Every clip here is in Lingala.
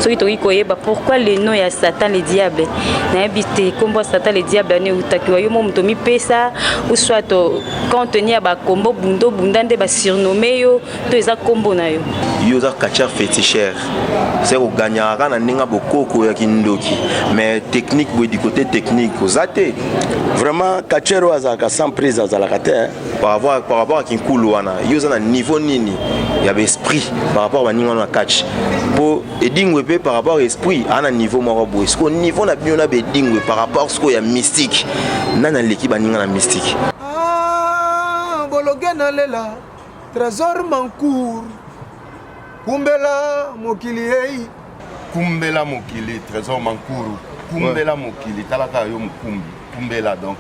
Soki tokoki koyeba pourquoi le nom ya Satan le diable. Nayebi te kombo ya Satan le diable ane eutaki wa yo mo moto mipesa ou soit compte tenu ya bakombo bundo bunda nde ba surnomme yo to eza kombo na yo. Yo oza catcheur féticheur. C'est ko gagnaka kaka na ndenge ya bokoko ya kindoki mais technique boye du côté technique oza te. Vraiment catcheur oyo azalaka sans prise azalaka te hein. Par rapport à kinkulu wana yo oza na niveau nini ya baesprit par rapport baninga wana na catch po edingwe mpe par rapport esprit aa na niveau moko boye sikoyo niveau na bino na baedingwe par rapport sikoyo ya mystique nani aleki baninga na mystique? Ah, bologe nalela Trésor Mancour kumbela mokili ei kumbela mokili Trésor Mankuru kumbela mokili talaka yo mokumbi kumbela, donc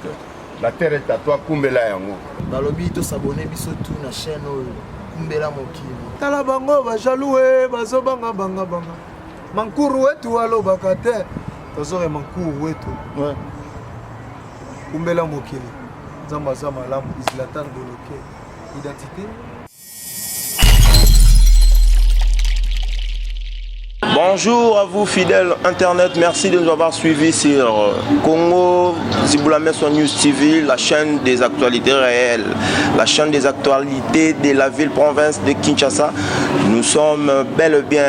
la terre est à toi, kumbela yango. Balobi tosabone biso tu na chaîne oyo Kumbela Mokili. Tala bango bajaloux e bazobanga banga banga Mankuru wetu alobaka te Trésor Mankuru wetu. Kumbela mokili, Nzambe aza malamu. Zlatan Boloke identité. Bonjour à vous fidèles internet, merci de nous avoir suivis sur Congo Zibulameso News TV, la chaîne des actualités réelles, la chaîne des actualités de la ville-province de Kinshasa. Nous sommes bel et bien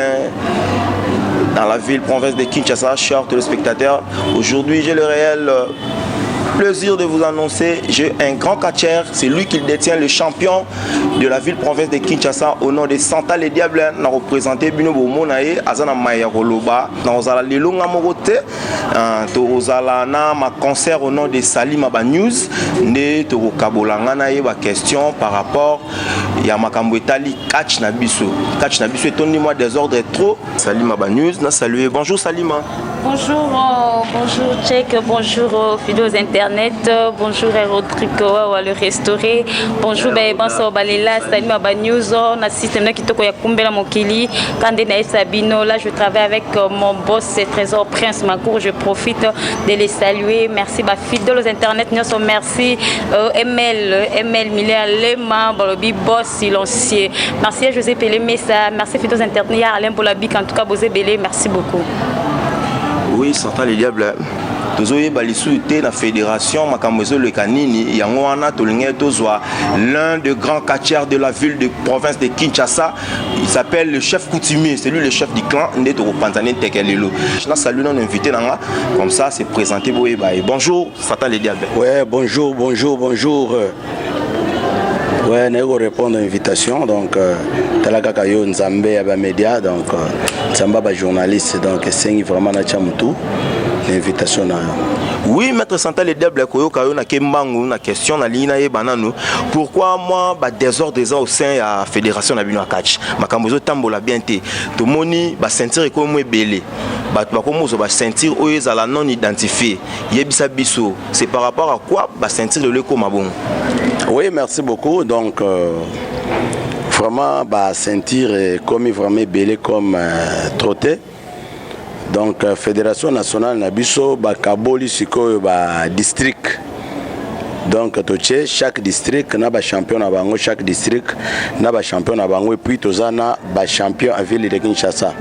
dans la ville-province de Kinshasa, chers téléspectateurs. Aujourd'hui, j'ai le réel plaisir de vous annoncer, j'ai un grand catcheur, c'est lui qui détient le champion de la ville-province de Kinshasa au nom de Santa le Diable, na représenté bino bomona ye aza na maye ya koloba na kozala lelo nga moko te, tokozala na ma concert au nom de Salima ba News nde tokokabola nga na ye ba question par rapport ya makambo etali catch na biso. Catch na biso etondi mwa désordre trop. Salima ba News na saluer. Bonjour Salima. Bonjour, bonjour Tchèque, bonjour fidèles internet, bonjour Rodrigo le restauré, bonjour ben bonsoir Balela, Salima ba News, na système kitoko ya Kumbela Mokili, Kande na Sabino, là je travaille avec mon boss c'est Trésor Prince Makour, je profite de les saluer. Merci ba fidèles internet, nous merci ML, ML Miller Lema, Balobi boss silencieux. Merci à José Pelé Messa, merci fidèles internet, Alain Bolabik, en tout cas Bosé Belé, merci beaucoup. Oui, Satan le diable, tozoyeba lisusu te na fédération makambo ezoleka nini. Yango wana tolingi tozwa l'un des grands catcheurs de la ville de province de Kinshasa, il s'appelle le chef coutumier, c'est lui le chef du clan nde tokopanza nde nteke lelo. Na salue nano invité na nga, comme ça c'est présenté boyeba ye. Bonjour Satan le diable. Ouais, bonjour, bonjour, bonjour. Ouais, naye korépondre à invitation. Donc tala kaka yo nzambe ya bamédia, donc nzambe ya bajournaliste, donc esengi vraiment natya motu na invitation na yo. Oui, maître Santa le diable, koyoka yo na kembangu na question nalingi nayeba nanu pourquoi moi badésordre eza au sein ya fédération na bino ya catch. Makambo ezotambola bien te, tomoni baceinture ekomi ebele, bato bakomi kozwa baceinture oyo ezala non identifié. Yebisa biso, c'est par rapport à quoi baceinture lelo ekóma bongo? Oui, merci beaucoup. Donc vraiment baceinture ekomi vraiment ebele comme trop te. Donc fédération nationale na biso bakaboli sikoyo badistrict, donc totie chaque district na bachampion na bango, chaque district na bachampion na bango, et puis toza na bachampion ya ville de Kinshasa.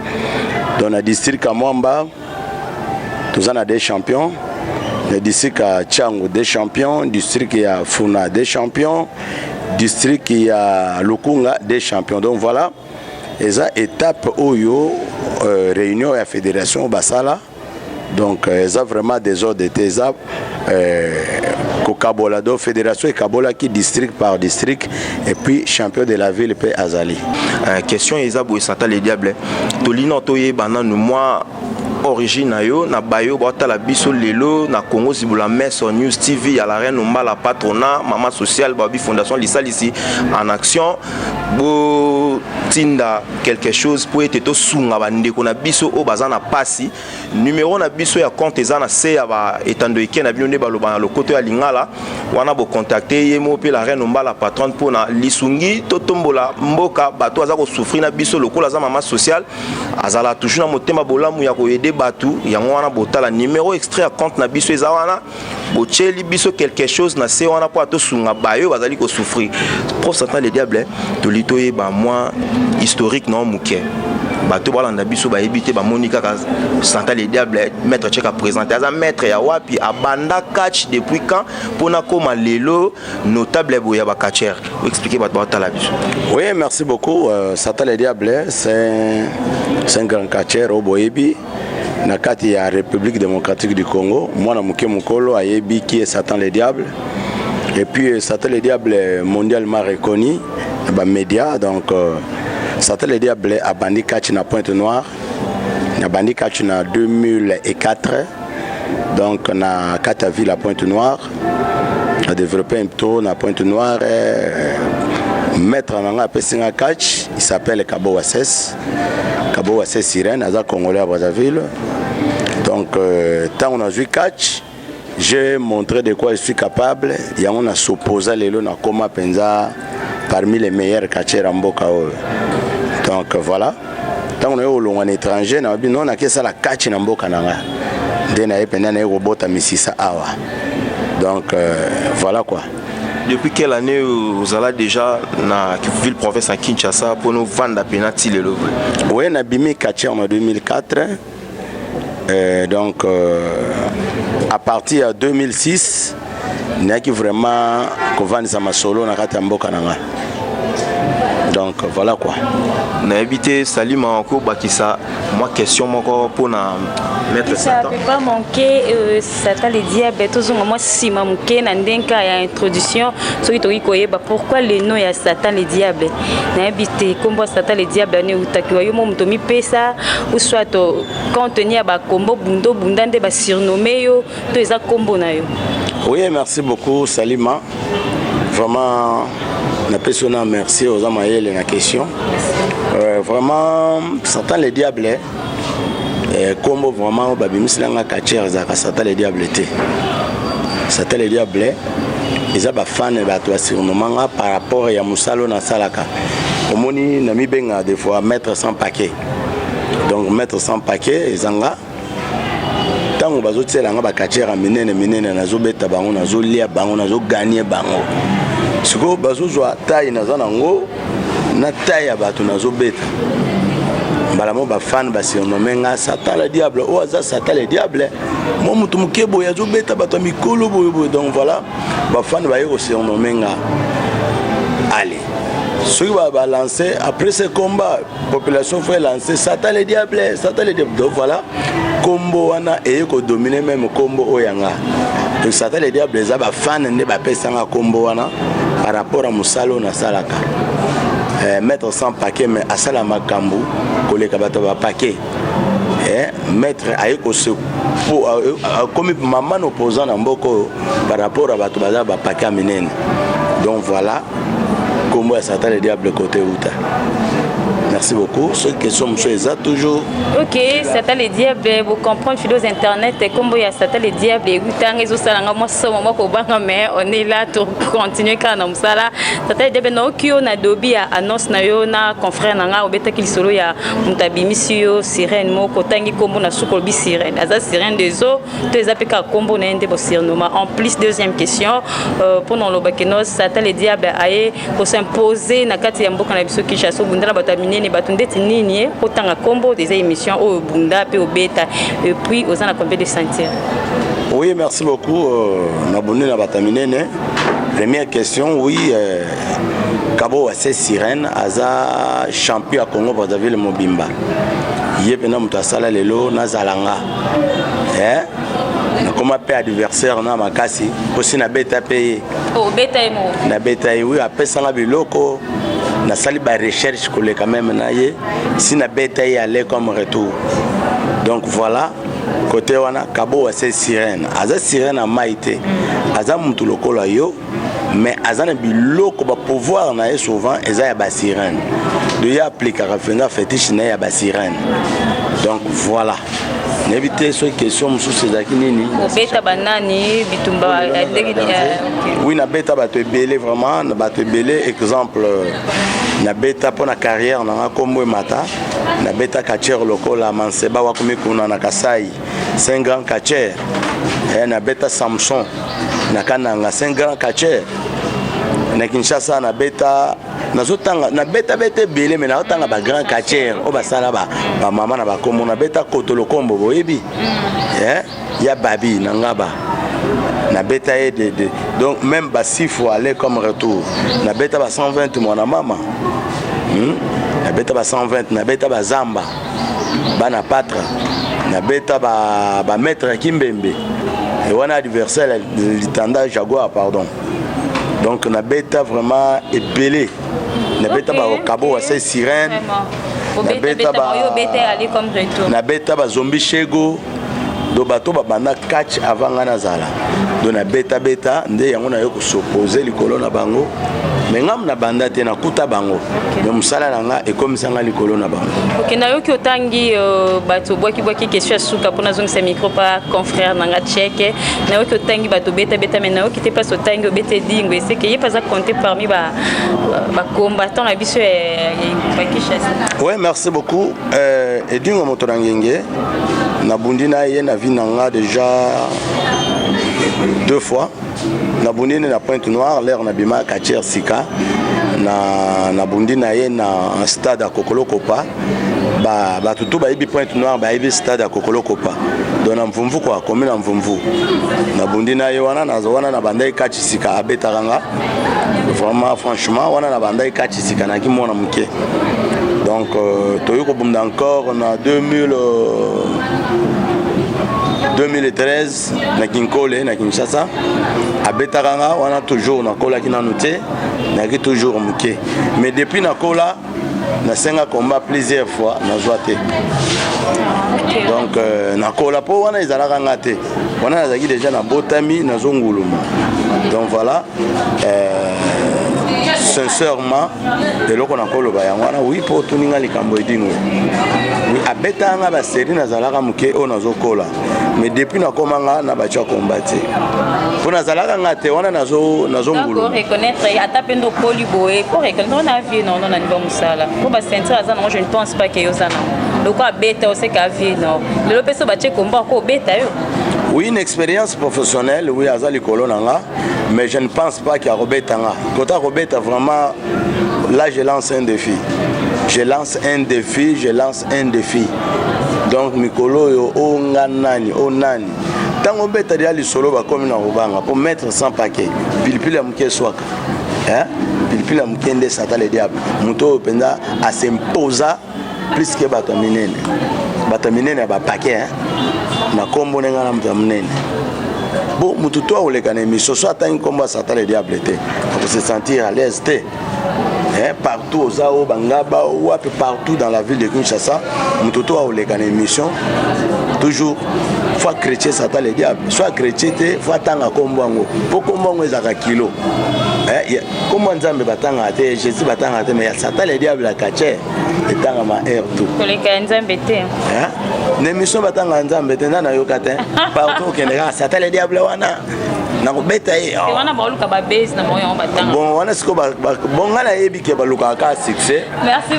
Donc na district ya Mwamba toza na des champions, na district ya Tshangu des champions, district ya Funa des champions, district ya Lukunga des champions. Donc voilà, eza étape oyo réunion ya fédération basala. Donc eza vraiment désordre te, eza kokabola. Donc fédération ekabolaki district par district et puis champion de la ville mpe azali. Question eza boye, Satan le diable, tolina toyeba nanu mwa origine na yo na bayo baotala biso lelo na Congo Zibula Meso News TV ya la reine Ombala patrona mama sociale babi fondation lisalisi en action. Botinda quelque chose po ete tosunga bandeko na biso oyo baza na pasi. Numéro na biso ya compte eza na se ya baetando eke na bino nde baloba na lokoto ya lingala wana. Bocontacte ye mo mpe la reine Ombala patronne mpona lisungi totombola mboka. Bato aza kosouffrir na biso lokola aza mama sociale, azala toujours na motema bolamu ya koaider bato. Yango wana botala numéro extrait ya compte na biso eza wana, botieli biso quelque chose na se wana mpo atosunga bayo bazali kosouffrir. Prof Satan le diable, toli toyeba mwa historique na moke. Bato balanda biso bayebi te, bamoni kaka Satan le Diable, maître Tchek a présenté. Aza maître ya wapi? Abanda catch depuis quand mpona koma lelo notable boye ya bacatcheur? Oexpliquer bato baotala biso. Oui, merci beaucoup. Satan le Diable, c'est un grand catcheur oyo boyebi na kati ya République démocratique du Congo. Mwana moke, mokolo ayebi qui est Satan le Diable. Et puis Satan le Diable est mondialement reconnu na bamédia. Donc Satan le Diable abandi catch na Pointe Noire, nabandi catch na 2004, donc na kati ya ville ya Pointe Noire. A développé un tour na Pointe Noire. Maître na nga apesi nga catch, il s'appelle Kabo Wases, Kabo Wases Sirène, aza Congolais ya Brazzaville. Donc ntango nazwi catch, j'ai montré de quoi je suis capable. Yango na s'opposa, lelo nakoma mpenza parmi les meilleurs catcheurs ya mboka oyo. Donc voilà, ntango naye kolongwa na étranger, nayebi no nakesala catch na mboka na nga, nde naye mpenza naye kobota misisa awa. Donc voilà quoi. Depuis quelle année ozala déjà na ville province ya Kinshasa mpona ovanda mpenza ti lelo? Oui, nabimi catcheur en 2004. Donc à partir ya 2006 nayaki vraiment kovandisa masolo na kati ya mboka na nga. Donc voilà quoi. Nayebi te, Salima, kobakisa mwa question moko mpona maître. Ça Satan peut pas manquer. Satan le Diable, tozonga mwa nsima moke na ndenge ya introduction. Soki tokoki koyeba pourquoi le nom ya Satan le Diable. Nayebi te, nkombo ya Satan le Diable ani eutaki wa? Yo mo moto mipesa, ou soit compte tenu ya bakombo bundo bunda nde basurnomme yo, to eza nkombo na yo? Oui, merci beaucoup Salima. Vraiment napesi yo na merci, oza mayele na question. Vraiment Satan le Diable, kombo vraiment babimiselanga catcheur ezalaka Satan le Diable te. Satan le Diable eza bafans, bato basurnomanga par rapport ya mosala oyo nasalaka. Omoni, namibengaka des fois maître sans paquet. Donc maître sans paquet eza nga. Ntango bazotiela nga bacatcheur ya minene minene, nazobeta bango, nazolia bango, nazogagner bango. Sikoyo bazozwa taille naza nango na taille ya bato nazobeta, mbala mo bafans basurnomme nga Satan le Diable. Oyo aza Satan le Diable, mo moto moke boye azobeta bato ya mikolo boye boye. Donc voilà, bafans baye kosurnomme nga. Allez, soki balance après ce combat, population faut lancer Satan le Diable, Satan le Diable. Donc voilà, kombo wana eye kodominer même kombo oyo yanga. Donc Satan le Diable eza bafans nde bapesanga kombo wana par rapport à mosala oyo nasalaka. Maître sans paquet, mais asala makambo koleka bato bapaquet. Maître aye kose akomi mama na opposant na mboka oyo par rapport à bato baza bapaquet ya minene. Donc voilà kombo ya Satan le Diable côté uta. Merci beaucoup. Soki question mosusu eza toujours. Ok, Satan le Diable, bocomprendre, fidèles internet, nkombo ya Satan le Diable eutanga ezosalanga mwa somo, mwa kobanga, mais on est là to continuer kaka na mosala. Satan le Diable, naoki yo na dobi ya annonce na yo na confrère na nga, obetaki lisolo ya moto abimisi yo sirène moko, otangi nkombo na suka, olobi sirène aza sirène des eaux to eza mpe kaka nkombo na ye nde bosurnoma? En plus, deuxième question, mpona olobaki no Satan le Diable aye kos'impose na kati ya mboka na biso Kinshasa, obunda na bato ya minene, bato ndeti nini ye otanga nkombo eza émission oyo obunda mpe obeta, et puis oza na combien de ceinture? Oui, merci beaucoup. Naboni na bato ya minene. Première question, oui, Kabo Wase Sirène aza champion ya Congo Brazzaville mobimba. Ye mpena moto asala lelo nazala nga. Eh? Nakoma mpe adversaire na makasi mposi nabeta mpe ye. Obeta ye moko? Nabeta ye, oui. Apesanga biloko, nasali barecherche koleka même na ye. Si nabeta ye aller comme retour. Donc voilà, côté wana Kabo Wase Sirène aza sirène ya mai te, aza mutu lokola yo, mais aza na biloko, bapouvoir na ye souvent eza ya basirène. Donc ye aplikaka mpenza fétiche na ye ya basirène. Donc voilà, nayebi te soki question mosusu ezalaki nini. Obeta banani, bitumba ya ndenge nini? Oui, nabeta bato ebele, vraiment na bato ebele. Exemple, nabeta mpo na carrière nanga nkombo emata, nabeta catcheur lokola Manseba Wakumi kuna na Kasai, c'est un grand catcheur. Nabeta Samson na Kananga, c'est un grand catcheur. Na Kinshasa nabeta, nazotanga nabeta beta ebele, me nazotanga ba grand catcheur oyo basala bamama na bakombo. Nabeta Kotolo Kombo, boyebi, eh? Ya babi na ngaba nabeta ye de donc même ba six fois aller comme retour. Nabeta ba 120 mwana mama, Nabeta ba 120, nabeta bazamba bana patre, nabeta ba maître ya Kimbembe e wana adversaire litanda Jaguar, pardon. Donc nabeta vraiment ebele, nabeta bakabo wase sirène, nabeta bazombi shego. Do bato babanda catch avant ngai nazala, do nabetabeta nde yango naye kosopose likolo na bango. Me ngamu nabanda te, nakuta bango, me mosala na nga ekomisa nga likolo na bango. Ok, nayoki otangi bato obwakibwaki. Question ya suka mpo nazongisa micro pa confrère na nga Tcheke. Nayoki otangi bato obetabeta, me nayoki te place otangi obeta Edingo. Eseke ye mpe aza compte parmi bacombattant na biso ya Bakishasa? Ouais, merci beaucoup. Edingo moto na ngenge, nabundi na ye na vie na nga déjà deux fois. Nabundi ne na Pointe Noire, l'heure nabima quartier sika, na nabundi na ye na stade ya Kokolo-Kopa. Bato to bayebi Pointe Noire, bayebi stade ya Kokolo-Kopa, donc na Mvumvu kua, komi na Mvumvu, nabundi na ye wana. Wana nabandaki kati sika, abetaka nga vraiment franchement. Wana nabandaki kati sika, naki mwana moke. Donc toyei kobunda encore na 2000, 2013 na Kinkole na Kinshasa. Abetaka nga wana toujours, nakolaki nanu te, nayaki toujours moke. Mais depuis nakola, nasenga combat plusieurs fois, nazwa te. Donc nakola mpo wana ezalaka nga te, wana nazalaki déjà nabotami, nazonguluma. Donc voilà, sincèrement, eloko nakoloba yango wana. Oui, mpo otuninga likambo Edingwe, oui, abetaka nga basérie, nazalaka moke oyo nazokola. Mais depuis nakoma nga na bato ya komba te, mpo nazalaka nga te wana, nazonguluma. Reconnaître ata mpe nde okoli boye po reconnaître na vie nono na niveau mosala, mpo baceinture aza nango, je ne pense pas ke yo oza nango. Loko abeta oseka vie no lelo mpe so batie kombo ako obeta yo. Oui, une expérience professionnelle, oui, aza likolo na nga, mais je ne pense pas qu'il akobeta nga. Kota akobeta vraiment, là je lance un défi, je lance un défi, je lance un défi. Donc mikolo oyo, o nga nani, o nani, ntango obeta deya lisolo, bakomi na kobanga po mettre sans paquet pilipili ya moke eswaka, hein? Pilipili ya moke nde Satan le diable, moto oyo mpenza asimposa plus ke bato ya minene, bato ya minene ya bapaquet, hein? Na nkombo ndenge na moto ya monene bo motu to akoleka na émission, so atangi nkombo ya Satan le diable te, akose sentir à l'aise te. Hein, partout oza oyo bangaba wapi, partout dans la ville de Kinshasa, moto to akoleka na émission, toujours faut chrétien Satan le diable, soit chrétien te, faut atanga nkombo yango, mpo nkombo yango ezalaka kilo. Nkombo ya Nzambe batangaka te, Jésus batangaka te, mais ya Satan le diable ya kacher etangama air tout. Koleka ya Nzambe te. Na émission batangaka Nzambe te, nda nayoka te. Partout okende kaka Satan le diable wana, nakobeta ye. Wana baoluka babase na bango, yango batanga. Bon, wana sikoyo bon, ngai nayebi ke balukaka kaka succès,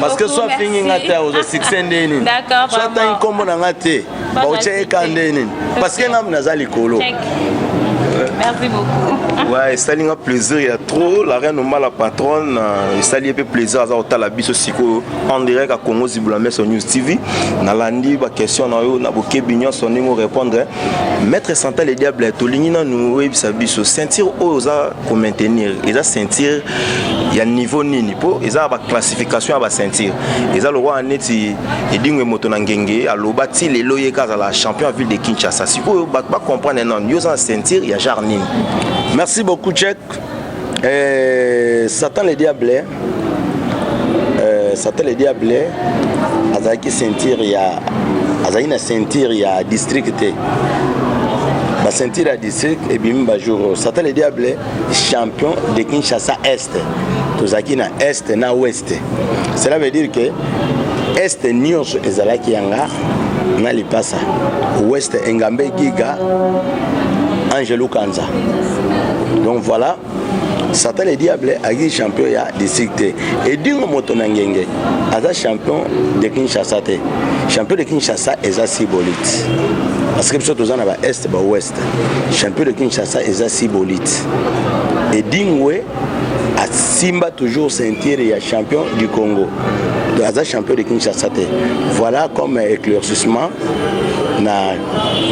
parce que so afingi nga te, ozwa succès nde nini? So atangi nkombo na nga te, bakotia ye ka nde nini? Parce que ngai naza likolo. Merci beaucoup. Ouais, esali nga plaisir ya trop. La reine Oma, la patronne, esali ye mpe plaisir, aza kotala biso sikoyo en direct à Congo Zibula Meso News TV. Nalandi baquestion na yo na bokebi nyonso ndenge orépondre. Maître Satan le diable, tolingi nanu oyebisa biso ceinture oyo oza komaintenir eza ceinture ya niveau nini, mpo eza na baclassification ya baceinture. Eza lokola neti Edingwe moto na ngenge aloba ti lelo ye ka azala champion ya ville de Kinshasa. Sikoyo bato bacomprendre nanu, yo oza na ceinture ya genre nini? Merci beaucoup, Jack. Satan le diable, Satan le diable azalaki ceinture ya, azalaki na ceinture ya district te. Baceinture ya district ebimi bajour. Satan le diable champion de Kinshasa Est, tozalaki na Est na Ouest. Cela veut dire que Est nyonso ezalaki yanga na lipasa, Ouest Engambe Giga Angelo Kanza. Donc voilà, Satan le diable azali champion ya district te. Edingo moto na ngenge aza champion de Kinshasa te. Champion de Kinshasa eza Sibolite, parce que biso toza na ba Est, ba Ouest. Champion de Kinshasa eza Sibolite. Edingwe. Asimba toujours ceinture ya champion du Congo. Donc aza champion de Kinshasa te. Voilà comme éclaircissement na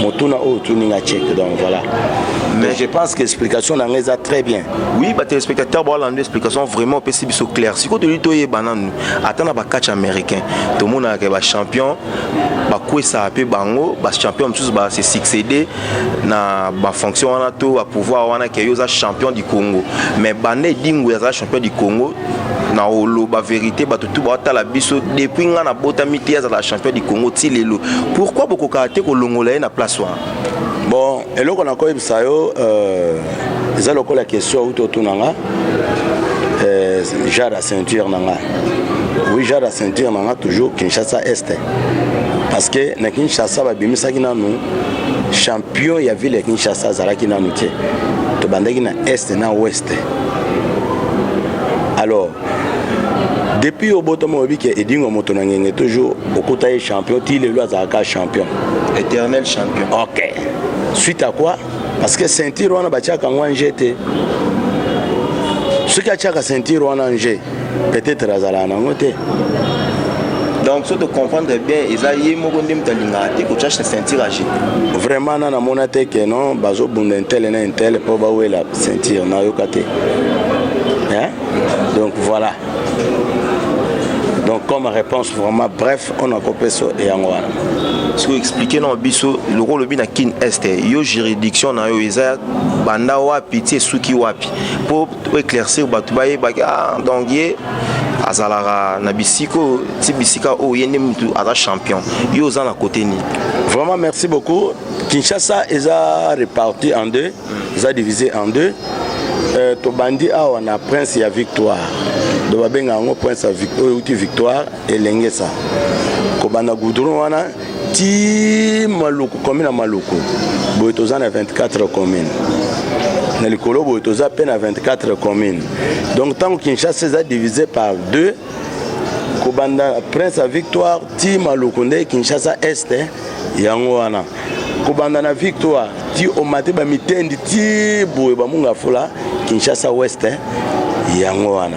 motuna oyo otuni nga check. Donc voilà. Mais je pense que explication na nga eza très bien. Oui, ba téléspectateurs balanda explication vraiment opesi biso clair. Sikoyo tolingi toyeba nanu, ata na bacatch américain tomonaka bachampion bakwesaka mpe bango, bachampion mosusu base succéder na bafonction wana to bapouvoir wana ke yo oza champion du Congo. Mais banda Edingwe azala champion du Congo, na oloba vérité, bato tu baotala biso, depuis nga nabotami te azala champion du Congo ti lelo. Pourquoi bokokaka te kolongola ye na place wana? Bon, eloko nakoyebisa yo, eza lokola question auti otuna nga, genre ya ceinture na nga. Oui, genre ya ceinture na nga toujours Kinshasa Est, parce que na Kinshasa babimisaki nanu champion ya ville ya Kinshasa azalaki nanu te. Tobandaki na Est na Ouest. Alors depuis obotama, oyebi ke Edingwe moto na ngenge, toujours okuta ye champion ti lelo, azalaka champion. Éternel champion. Ok, suite à quoi? Parce que ceinture wana batiaka yango en jeu te. Soki atiaka ceinture wana en jeu, peut-être azalaka nango te. Donc so tocomprendre bien, eza ye moko nde moto alingaka te kotia ceinture à jeu? Vraiment, na namona te ke non, bazobunda un tel na un tel mpo bawela ceinture, nayoka te, hein? Donc voilà, donc comme réponse vraiment bref on akopesa yango wana. Soki expliquer na biso, lokola olobi na Kin Est, yo juridiction na yo eza banda wapi ti esuki wapi, mpo éclaircir bato bayebaki, ah, donc ye azalaka na bisika oyo ti bisika oyo, ye nde mutu aza champion, yo oza na côté nini? Vraiment, merci beaucoup. Kinshasa eza réparti en deux, eza divisé en deux. Tobandi awa na Prince ya Victoire, do babenga yango Prince ya oyo euti Victoire Elengesa, kobanda goudron wana ti Maluku, commune ya Maluku. Boye toza na 24 commune na likolo, boye toza mpe na 24 commune. Donc ntango Kinshasa eza divisé par deux, kobanda Prince ya Victoire ti Maluku nde Kinshasa Est. Yango wana kobanda na Victoire ti omate bamitendi ti boye bamunga fula, Kinshasa Ouest yango wana.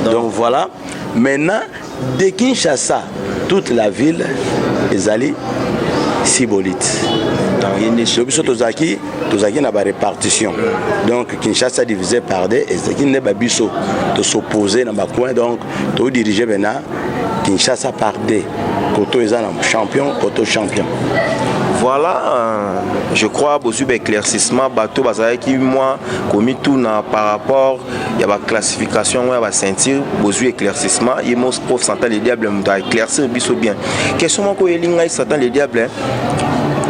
Donc voilà, maintenant de Kinshasa, toute la ville ezali Sibolite. So biso tozalaki na barépartition. Donc Kinshasa divisé par deux ezalaki nde babiso tosopose na bacoin. Donc todirige maintenant Kinshasa par deux, koto eza na champion, koto champion. Voilà, je crois bozwi baéclaircissement. Bato bazalaki mwa komituna par rapport ya baclassification yango ya baceinture, bozwi éclaircissement. Ye mo prof Satan le Diable moto aéclaircir biso bien. Question moko oyeli ngai, Satan le Diable,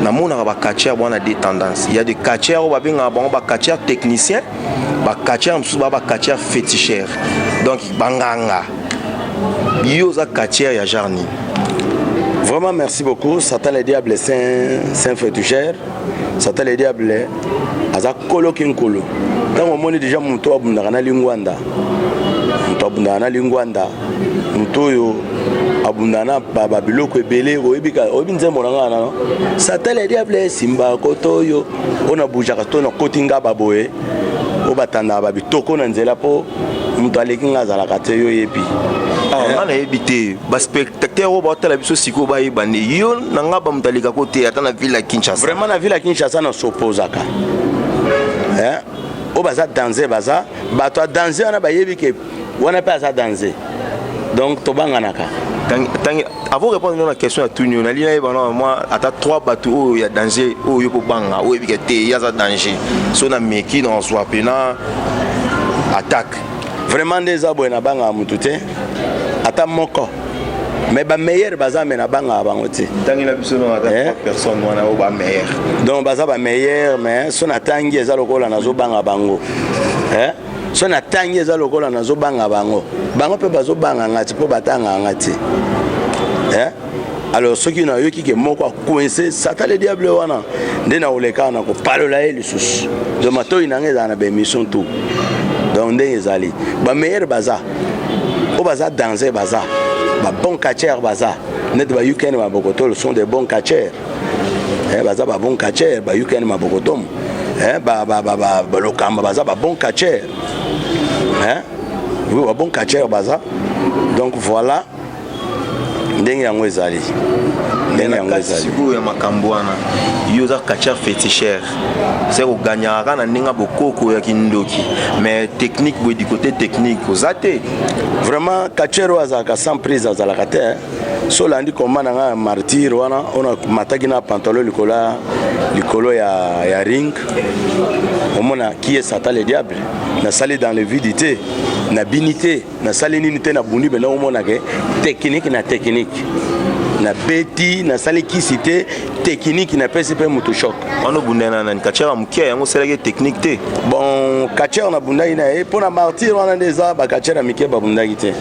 namonaka bacatcheur wana deux tendances. Il y a des catcheurs oyo babengaka bango bacatcheur technicien, bacatcheur mosusu baa bacatcheur féticheur, donc banganga. Yo oza catcheur ya genre nini? Vraiment, merci beaucoup. Satan le Diable, c'est un féticheur. Satan le Diable, aza koloki nkolo. Ntango omoni déjà moto abundaka na lingwanda, moto abundaka na lingwanda, moto oyo abundaka na babiloko ebele, oyebi nzembo na ngai nano, Satan le Diable simba koto oyo, oyo nabujaka to nakoti nga baboye oyo batandaka babitoko na nzela, mpo moto aleki nga azalaka te, yo oyebi. Nga nayebi te. Baspectateur oyo baotala biso sikoyo bayeba nde yo na nga bamoto alekako te ata na ville ya Kinshasa. Vraiment, na ville ya Kinshasa nasopozaka oyo baza danger, baza bato ya danger wana, bayebi ke wana mpe aza danger, donc tobanganaka. Avant répondre na question ya tuni, nali nayeba na mwa ata trois bato oyo ya danger oyo yo kobanga, oyo oyebika te ye aza danger, so na meki na ozwa mpena attaque. Vraiment, nde eza boye, nabangaka motu te ata moko, mais bameilleur baza, me nabangaka bango te. Ntangela biso no ata trois personnes wana oyo bameilleur. Donc baza bameilleur, mais so natangi eza lokola nazobanga bango. So natangi eza lokola nazobanga bango, bango mpe bazobanga nga ti mpo batangaka nga te. Alors soki nayoki ke moko acoince Satan le Diable wana, nde nakoleka na kopalola ye lisusu. Donc matoi na nga ezala na baémission tout. Donc ndenge ezali, bameilleur baza, oyo baza danger baza, babon catcheur baza, neti bayukene mabokotolo sont des bons catcheurs. Baza babon catcheur, bayukene mabokotomo, balokamba baza babon catcheur. Hein? Oui, ba bon catcheur baza. Donc voilà ndenge yango ezali. Ndenge yango ezali. Sikoyo ya makambo wana, yo oza catcheur féticheur, se koganyaka kaka na ndenge ya bokoko ya kindoki, mais technique boye, du côté technique oza te. Vraiment, catcheur oyo azalaka sans prise azalaka te, hein. So olandi komba na ngai ya martyr wana, oyo namataki na pantalon likolo likolo ya ring, omona qui est Satan le diable. Nasali dans le vide te, nabini te, nasali nini te, nabundi bena. Omona ke technique na technique nabeti, nasali kisi te, technique napesi mpe moto choc. Wana obundana na nani? Catcheur ya moke yango osalaki technique te? Bon, catcheur nabundaki na ye mpo na martyr wana nde eza bacatcheur ya mike babundaki te.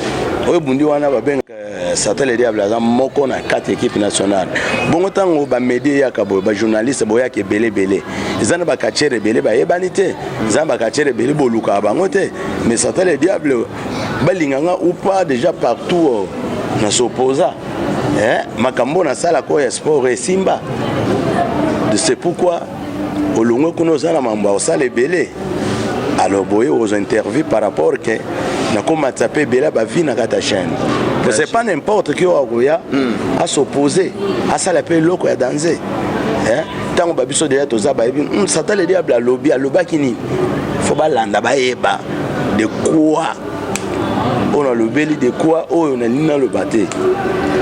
Oyo bundi wana babengaka Satan le diable, aza moko na kati équipe nationale. Bongo ntango bamédia eyaka boye, bajournaliste boyaka ebele ebele, eza na bacatcheur ebele bayebani te, eza na bacatcheur ebele bolukaka bango te. Mais Satan le diable, balinganga ou pas, déjà partout oh, na s'opposa, eh, makambo nasalaka oyo ya sport esimba. C'est pourquoi olongwe kuna, oza na mambo ya kosala ebele. Alors boye ozwa interview par rapport ke nakomatisa mpe ebele bavi na kati ya chaîne. C'est pas n'importe qui oyo akoya as'opposer, asala mpe eloko ya danger. Ntango babiso deja toza bayebi Satan le diable alobi, alobaki nini, fo balanda bayeba de quoi oyo nalobeli, de quoi oyo nalingi naloba te.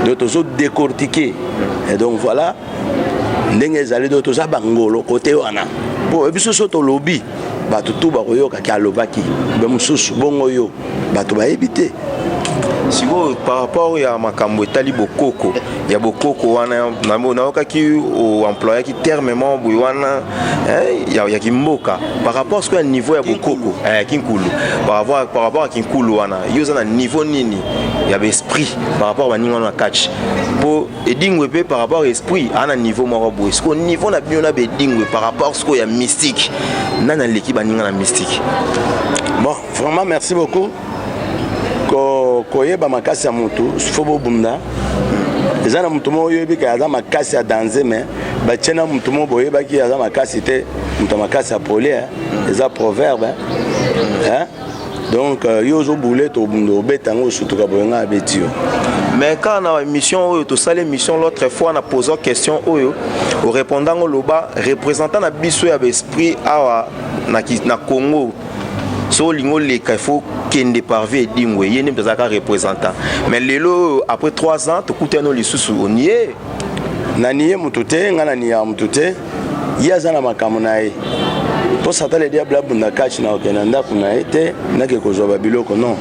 Donc tozo décortiquer et donc voilà ndenge ezali. Donc toza bangolo kote wana po biso so tolobi, bato tu bakoyokaki alobaki be mosusu bongo yo bato bayebi te. Sikoyo par rapport ya makambo etali bokoko ya bokoko wana, nayokaki oemployaki terme moko boye wana ya kimboka par rapport sikoyo ya niveau ya bokoko kinkulu. Par rapport ya kinkulu wana, yo oza na niveau nini ya baesprit par rapport baninga wana na catch? Mpo Edingwe mpe par rapport esprit aa na niveau moko boye. Sikoyo niveau na bino na baedingwe par rapport sikoyo ya mystique, nani aleki baninga na mystique? Bon, vraiment merci beaucoup. Koyeba makasi ya motu, fo bobunda. Eza na motu moko oyebi ke aza makasi ya danger, mais batie na motu moko boyebaki aza makasi te. Moto ya makasi ya poli, eza proverbe, hein? Donc yo ozobule, tobunda, obeta yango, osutuka boye, ngai abeti yo. Mais kaka na émission oyo tosali, émission l'autre fois, na posant question oyo, orépondant, oloba représentant na biso ya baesprit awa na Congo, so olingi oleka, il faut kende par vie Edingwe, ye nde moto azalaka représentant. Mais lelo oyo, après 3 ans, tokutani lisusu, onie. Naniye motu te, ngai naniyaka motu te. Ye aza na makambo na ye. Mpo Satan le diable abunda catch na okende na ndako na ye te, nake kozwa babiloko, non.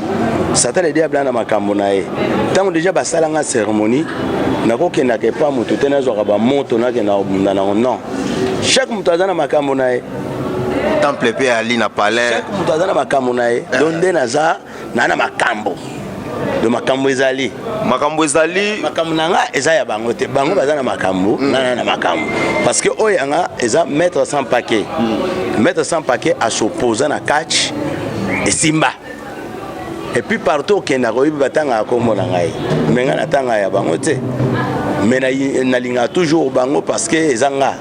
Satan le diable aza na makambo na ye. Ntango deja basalanga cérémonie, nakokendaka epa motu te, nazwaka bamoto, nakenda kobunda nango, non. Chaque moto aza na makambo na ye. Temple mpe ali na palais. Chaque moto aza na makambo na ye. Donc nde naza na makambo, do makambo ezali. Makambo ezali. Makambo na nga eza ya bango te. Bango baza na makambo, nga na makambo, parce que oyo yanga eza maître sans paquet. Maître sans paquet as'opposa na catch, esimba. Et puis partout okendaka, oyebi batangaka kombo na ngai, me ngai natangaka ya bango te. Mais nalingaka toujours bango parce que eza nga.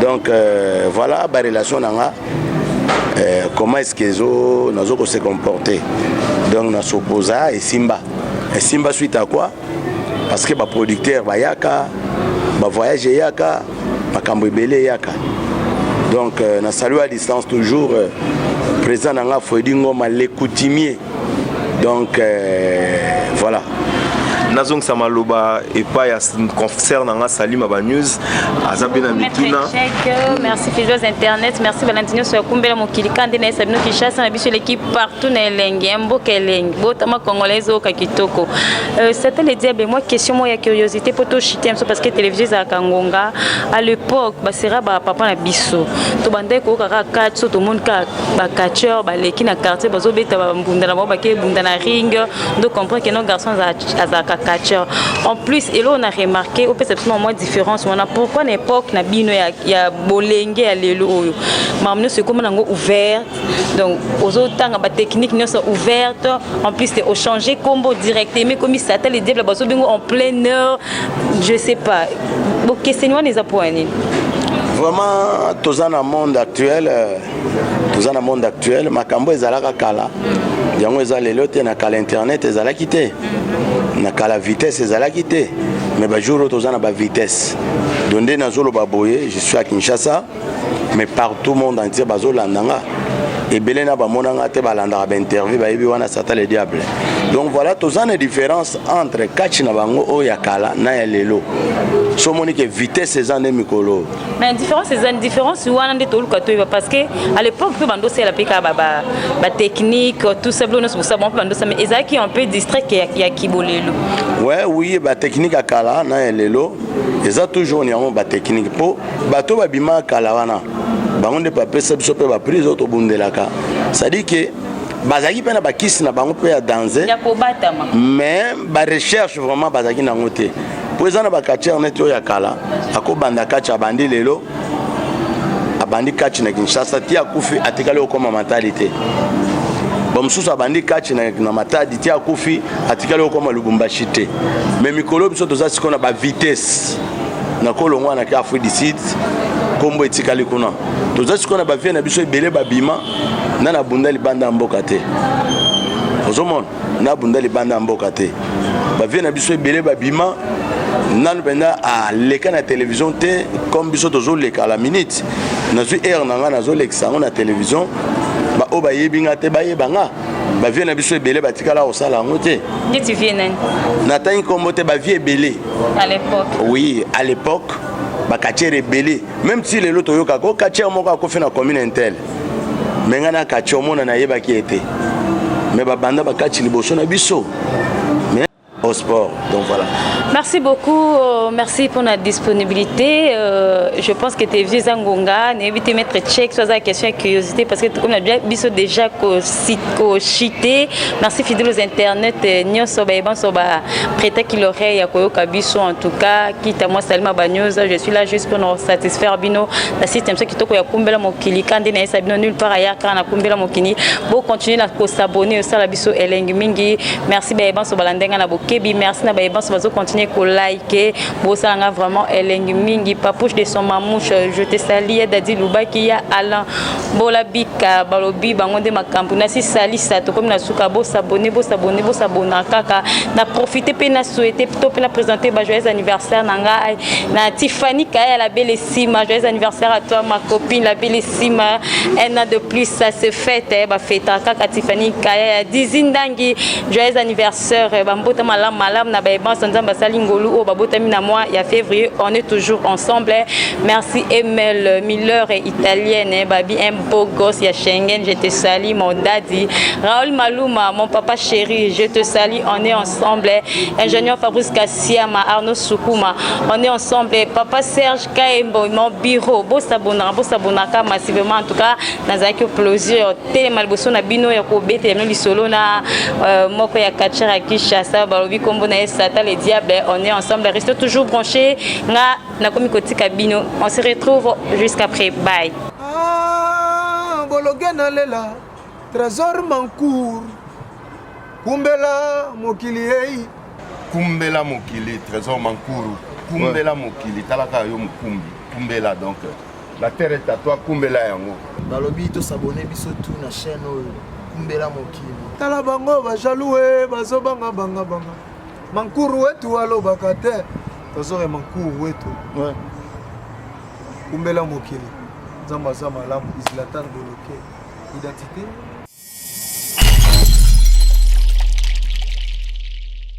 Donc voilà barelation na nga, comment est-ce que ezo nazo ko se comporter. Donc na s'opposa, esimba. Esimba suite à quoi? Parce que baproducteur bayaka, bavoyage eyaka, makambo ebele eyaka. Donc na salue à distance toujours président na nga Fredi Ngoma le coutumier. Donc voilà. Nazongisa maloba epai ya confrère na nga Salima Banews, aza mpe na mituna. Merci fidèles internet, merci balandi nyonso ya Kumbela Mokili. Ka nde nayesa bino, Kinshasa na biso eleki partout na elengi ya mboka, elengi botama congolais ezoyoka kitoko. Satan le diable, moi question moko ya curiosité mpo toshite biso, parce que télévision ezalaka ngonga. À l'époque basera bapapa na biso, tobandaki koyoka kaka catch. So tomoni kaka bacatcheur baleki na quartier, bazobeta bambunda na bango, bake ebunda na ring, donc comprend que non, garçon azalaka catcheur. En plus, eloko na remarqué, opesa biso mwa différence wana: pourquoi na époque na bino ya bolenge, ya lelo oyo makambo nyonso ekóma nango ouverte, donc ozotanga batechnique nyonso ouverte, en plus te ochange kombo directement, ekomi Satan le diable, bazobengo en pleine heure? Je sais pas, bokeseni wana eza mpo ya nini? Vraiment, toza na monde actuel, toza na monde actuel. Makambo ezalaka kala. Yango eza lelo te, na kala internet ezalaki te, na kala vitesse ezalaki te, mais bajour oyo toza na bavitesse. Donc nde nazoloba boye, je suis à Kinshasa, mais partout monde entier bazolanda nga. Ebele na bamona nga te, balandaka bainterview, bayebi wana Satan le diable. Donc voilà, toza na différence entre catch na bango oyo ya kala na ya lelo. So omoni ke vitesse eza nde mikolo. Mais différence eza, différence wana nde toluka toyeba, parce que à l'époque mpe bandosala mpe kaka batechnique, tout ça, bilo nyonso bosala bango mpe bandosala, mais ezalaki un peu distrait ke ya kibolelo. Ouais, oui, batechnique ya kala na ya lelo eza toujours yango batechnique, mpo bato babima kala wana, bango nde bapesa biso mpe baprise oyo tobundelaka. C'est-à-dire ke bazalaki mpe na bakisi na bango mpe ya danger. Ya kobatama. Mais barecherche vraiment bazalaki nango te, mpo eza na bacatcheur neti oyo ya kala, akobanda catch, abandi lelo, abandi catch na Kinshasa ti akufi, atikali okóma Matadi te. Bamosusu abandi catch na Matadi ti akufi, atikali okóma Lubumbashi te. Mais mikolo biso toza sikoyo na bavitesse, na kolongwa na ke Afrique du Sud, nkombo etikali kuna. Toza sikoyo na bavieux na biso ebele babima na bunda libanda ya mboka te. Ozomona nabunda libanda ya mboka te, bavieux na biso ebele babima nanu mpenza aleka na télévision te, comme biso tozoleka la minute. Nazwi aire na ngai, nazolekisa yango na télévision, baoyo bayebi nga te bayeba nga. Bavieux na biso ebele batikala kosala yango te. Neti vieux nani? Natangi nkombo te, bavieux ebele. À l'époque. Oui, à l'époque bacatcheur ebele, même si lelo toyokaka o catcheur moko akofi na commune intel, me ngai na catcheur omona nayebaki ye te, me babanda bakati liboso na biso, mais au sport. Donc voilà. Merci beaucoup, merci pour la disponibilité. Je pense que tes vieux ngonga, n'évite mettre check sur la question de curiosité, parce que comme on a bien biso déjà ko chité. Merci fidèles aux internet, nyonso ba banso ba prêter qui l'oreille ya koyoka biso. En tout cas, quitte à moi Salima Bagnoza, je suis là juste pour nous satisfaire bino. La système qui toko ya kumbela mokili kande na esa bino nulle part ailleurs kana kumbela mokili. Bo continuer na ko s'abonner au sala biso elengi mingi. Merci ba banso balandenga na bokebi, merci na ba banso bazo continuer ko liker. Bosalanga vraiment elengi mingi. Papouche de son mamouche, je te salue. Dadi Lubaki ya Alain Bolabika balobi bango nde makambo nasi salisa. Tokomi na suka. Bosabone, bosabone, bosabona kaka. Na profite mpe na souhaite to mpe na présente ba joyeux anniversaire na ngai na Tiffany Kaya, la belle Sima. Joyeux anniversaire à toi, ma copine, la belle Sima. Un an de plus, ça se fête, eh, bafeta kaka. Tiffany Kaya ya Dizi Ndangi, joyeux anniversaire. Bambota malamu malamu na bayebanso Nzambe asali ngolu oyo babotami na mois ya février. On est toujours ensemble. Merci Emel Miller, italienne, babi un beau gosse ya Schengen, je te salue, mon daddy Raoul Maluma, mon papa chéri, je te salue. On est ensemble. Ingénieur Fabrice Kassiama, Arnaud Sukuma, on est ensemble. Papa Serge Kaembo, mon bureau. Bosabonaka, bosabonaka massivement. En tout cas, nazalaki plaisir telema liboso na bino ya kobetela bino lisolo na moko ya catcheur ya Kinshasa, balobi kombo na ye Satan le diable. On est ensemble, restez toujours branchés. Nga nakomi kotika bino, on se retrouve jusqu'après. Bye. Ah, bologe nalela Trésor Mancour, kumbela mokili ei. Kumbela mokili, Trésor Mankuru, kumbela mokili, talaka yo mokumbi, kumbela. Donc la terre est à toi, kumbela yango. Balobi tosabone biso tu na chaîne oyo Kumbela Mokili. Tala bango bajaloux e bazobanga banga banga. Mankuru wetu alobaka te, tozore Mankuru wetu. Kumbela mokili, Nzambe aza malamu. Islatan Boloke, identité.